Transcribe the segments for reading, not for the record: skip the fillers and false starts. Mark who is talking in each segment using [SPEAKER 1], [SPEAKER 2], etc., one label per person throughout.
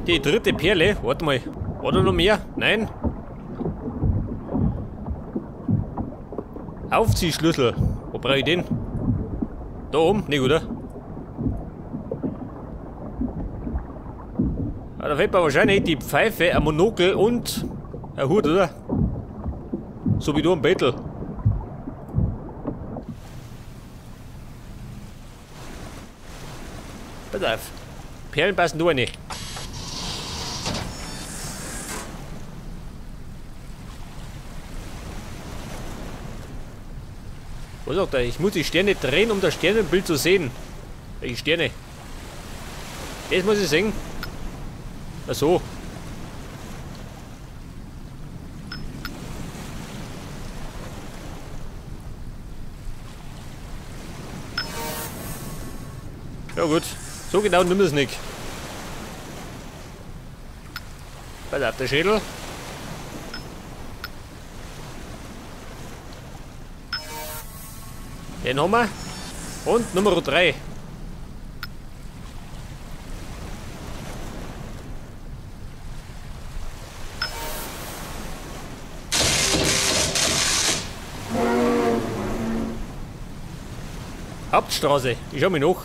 [SPEAKER 1] Die dritte Perle. Warte mal. War da noch mehr? Nein. Aufziehschlüssel. Wo brauche ich den? Da oben? Nicht, oder? Ah, da fehlt mir wahrscheinlich die Pfeife, ein Monokel und ein Hut, oder? So wie du am Bettel. Pass auf. Perlen passen da rein. Was sagt er? Ich muss die Sterne drehen, um das Sternenbild zu sehen. Welche Sterne? Das muss ich sehen. Ach so. Ja gut. So genau nimm es nicht. Pass auf, der Schädel. Den haben wir. Und Nummer 3. Hauptstraße. Ich schau mich noch.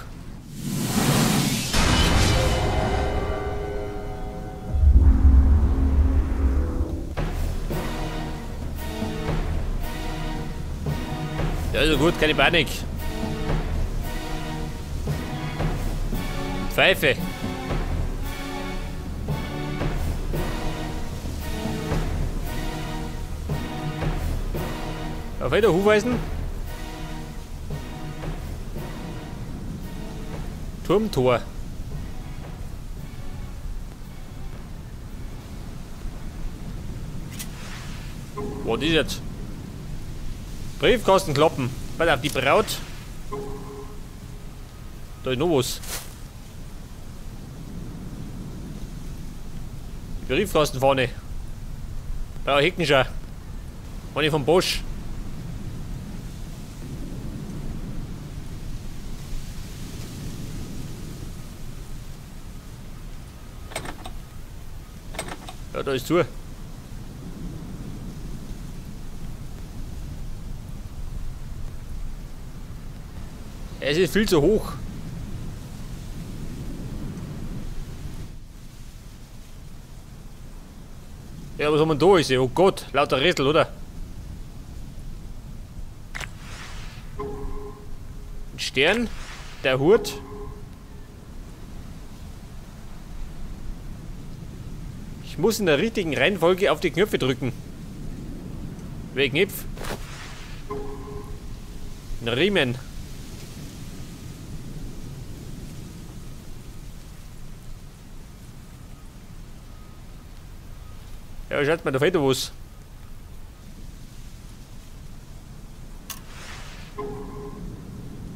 [SPEAKER 1] Ja, also gut, keine Panik. Pfeife. Auf weiter Hufeisen. Turmtor. Was ist jetzt? Briefkasten kloppen. Pass auf, die Braut. Da ist noch was. Die Briefkastenfahne. Brauche ich Heckenschau. Eine vom Bosch. Ja, da ist zu. Es ist viel zu hoch. Ja, was haben wir da? Ist? Oh Gott, lauter Rätsel, oder? Ein Stern, der Hut. Ich muss in der richtigen Reihenfolge auf die Knöpfe drücken. Welcher Knopf? Ein Riemen. Ja, schaut mal, da fehlt doch was.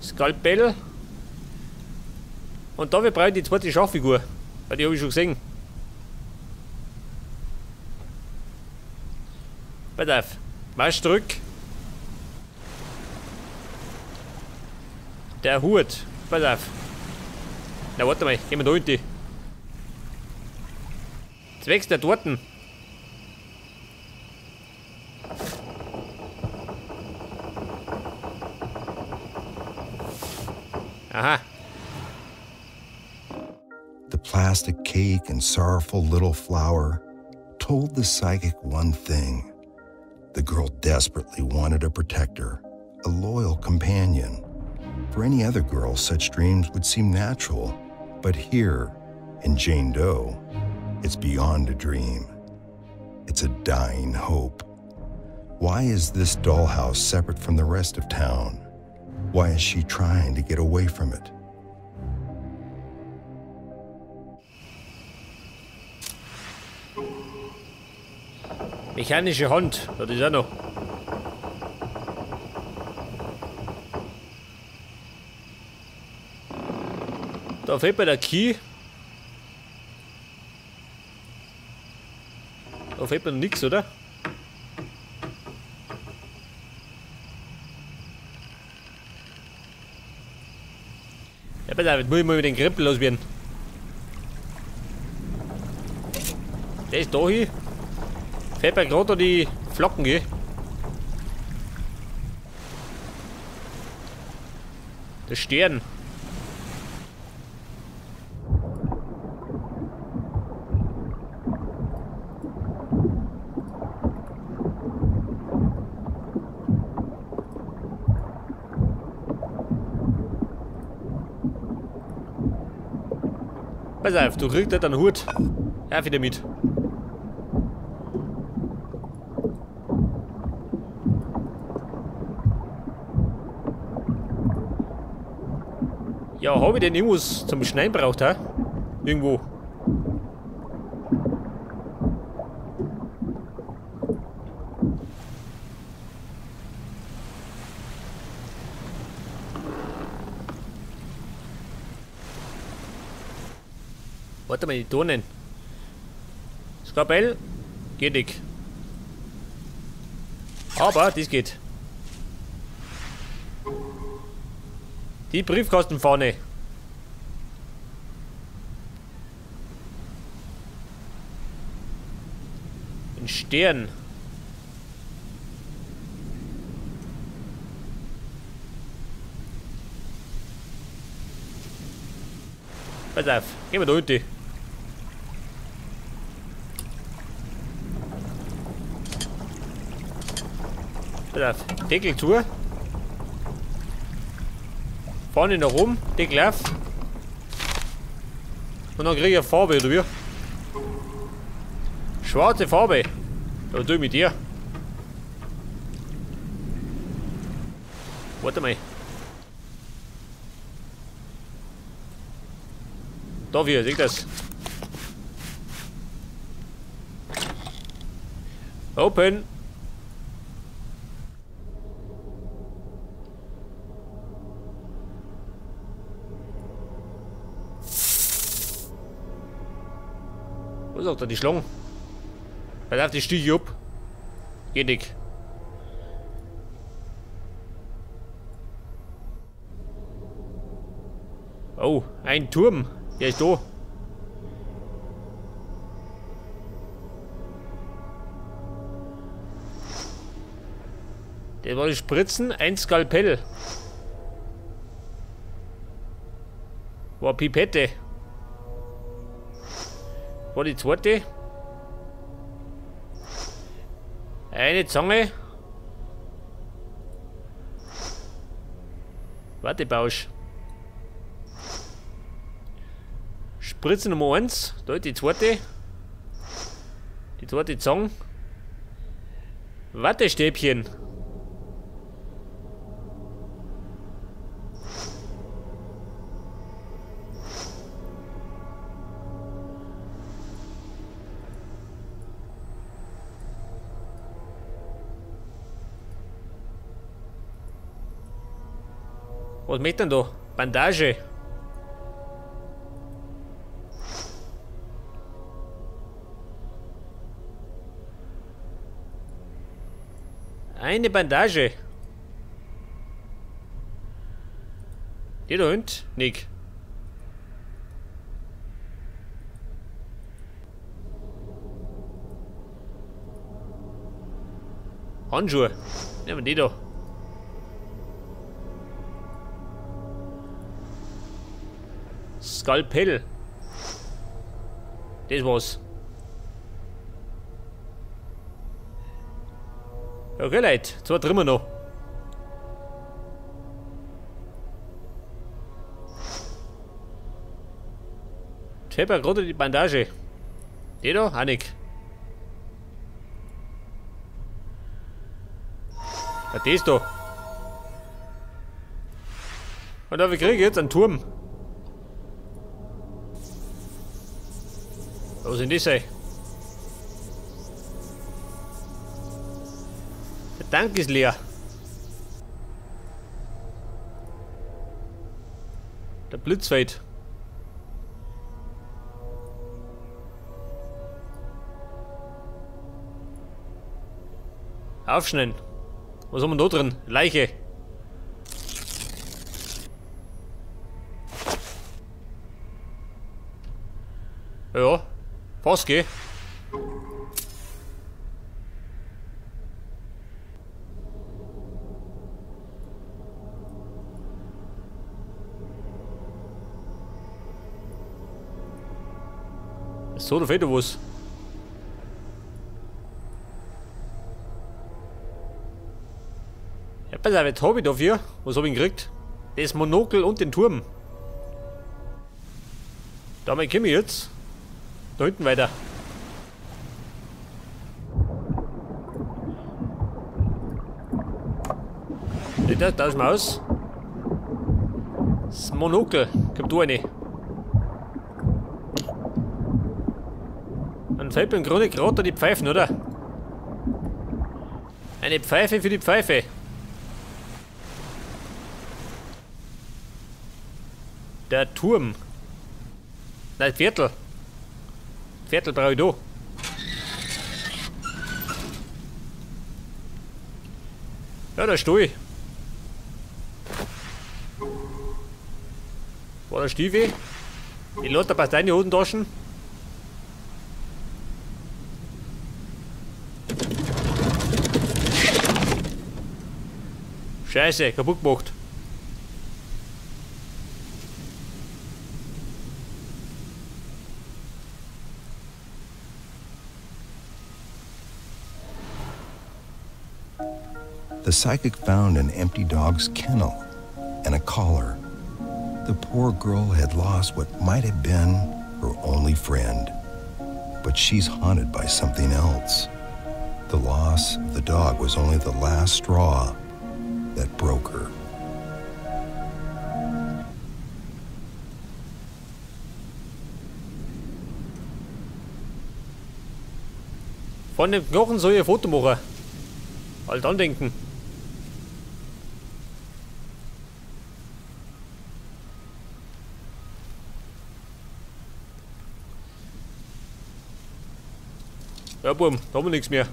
[SPEAKER 1] Skalpell. Und da wir brauchen die zweite Schachfigur. Weil die habe ich schon gesehen. Pass auf. Marsch zurück. Der Hut. Pass auf. Na, warte mal, gehen wir da hinten. Zwecks der Torten. Aha.
[SPEAKER 2] The plastic cake and sorrowful little flower told the psychic one thing. The girl desperately wanted a protector, a loyal companion. For any other girl, such dreams would seem natural. But here, in Jane Doe, it's beyond a dream. It's a dying hope. Why is this dollhouse separate from the rest of town? Why is she trying to get away from it?
[SPEAKER 1] Mechanische Hand, das ist auch noch. Da fehlt mir der Key. Da fehlt mir nichts, oder? Ja, pass auf, jetzt muss ich mal mit den Krempel loswerden. Der ist da hin. Fällt mir gerade die Flocken, gell? Der Stern. Pass auf, du kriegst nicht einen Hut. Ja, wieder mit. Ja, habe ich denn irgendwas zum Schneiden braucht, hä? Irgendwo. Warte mal, die Tonnen. Skalpell geht nicht. Aber das geht. Die Briefkastenfahne. Ein Stern. Pass auf, gehen wir da hinten. Pass auf, Deckel zu. Vorne noch rum, Deckel auf. Und dann kriege ich eine Farbe, oder wie? Schwarze Farbe. Da tue ich mit dir. Warte mal. Da wie, seht das? Open. Wo ist auch da die Schlange? Pass auf, die Stiche ab. Geht nicht. Oh, ein Turm. Der ist da. Der war die Spritzen, ein Skalpell. War Pipette. War die zweite. Eine Zange. Warte, Bausch. Spritze Nummer 1. Da ist die zweite. Die zweite Zange. Wattestäbchen. Was möchte denn da? Bandage. Eine Bandage. Die da hinten? Nick. Handschuhe. Nehmen wir die da. Skalpell. Das war's. Okay, Leute. Zwei drin noch. Ich hab ja gerade die Bandage. Die da? Auch nicht. Ja, das da. Und da kriege ich jetzt einen Turm. Was sind das, ey? Der Tank ist leer. Der Blitz fällt. Aufschneiden. Was haben wir da drin? Leiche. Ja. Fast, gell? So, da fehlt doch was. Ja, pass auf, jetzt hab ich dafür. Was hab ich denn gekriegt? Das Monokel und den Turm. Damit komme ich jetzt da hinten weiter. Da tauschen wir aus. Das Monokel. Kommt da rein. Dann fällt mir im Grunde gerade da die Pfeifen, oder? Eine Pfeife für die Pfeife. Der Turm. Nein, Viertel. Viertel brauche ich da. Ja, da stehe ich. War der Stiefel? Die Lotte passt in die Hosentaschen. Scheiße, kaputt gemacht.
[SPEAKER 2] The psychic found an empty dog's kennel and a collar. The poor girl had lost what might have been her only friend. But she's haunted by something else. The loss of the dog was only the last straw that broke her.
[SPEAKER 1] Von dem Knochen soll ich ein Foto machen. Halt andenken. Ja, Bum, da haben wir nichts mehr.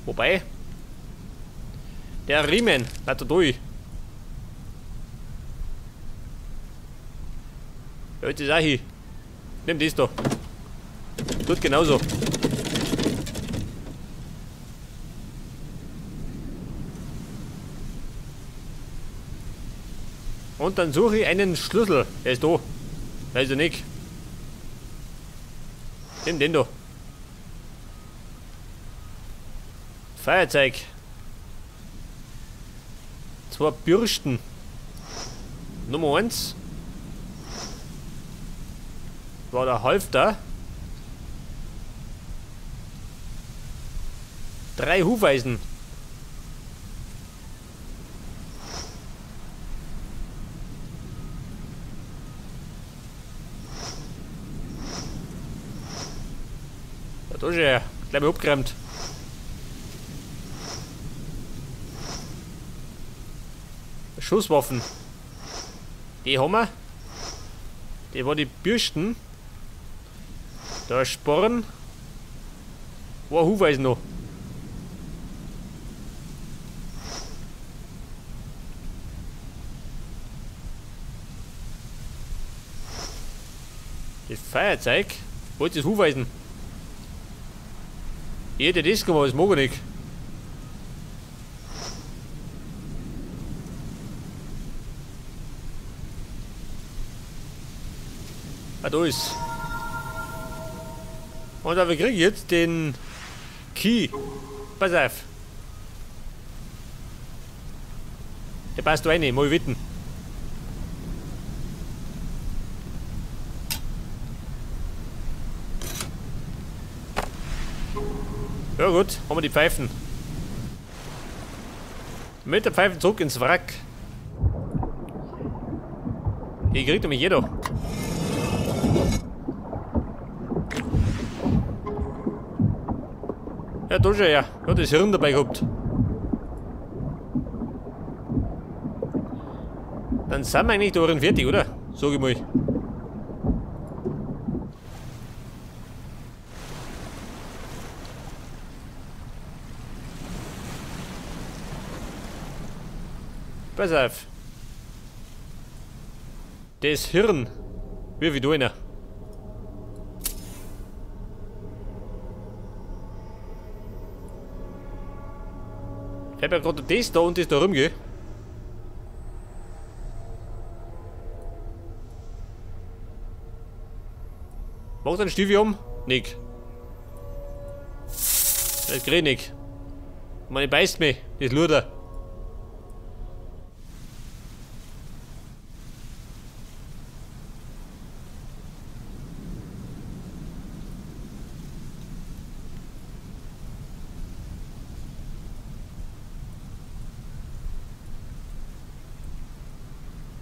[SPEAKER 1] Wobei, der Riemen, weiter durch. Ja, jetzt ist auch hier. Nimm das da. Tut genauso. Und dann suche ich einen Schlüssel. Der ist da. Da ist er nicht. Nimm den da. Feuerzeug. 2 Bürsten. Nummer 1. War der Halfter. 3 Hufeisen. Da ist er. Gleich mal abgeräumt. Schusswaffen. Die haben wir. Die waren die Bürsten. Da ist Sporn. Wo ein Hufeisen noch. Das Feuerzeug. Wo ist das Hufeisen? Ich hätte das gemacht, das mag ich nicht. Ah, da ist. Und da kriege ich jetzt den Key. Pass auf. Der passt da rein, mal wetten. Ja gut, haben wir die Pfeifen. Mit der Pfeife zurück ins Wrack. Hier kriegt nämlich jeder. Ja, da schon, ja. Hat das Hirn dabei gehabt. Dann sind wir eigentlich da drin fertig, oder? Sag ich mal. Pass auf. Das Hirn. Wie du einer. Ich hab ja gerade das da und das da rumgehen. Macht einen Stiefel um? Nick. Das krieg ich nicht. Man beißt mich, das Luder.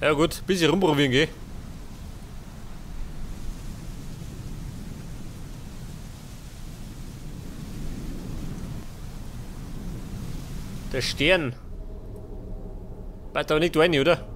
[SPEAKER 1] Ja gut, bisschen rumprobieren, gell? Der Stern. Bleibt aber nicht rein, oder?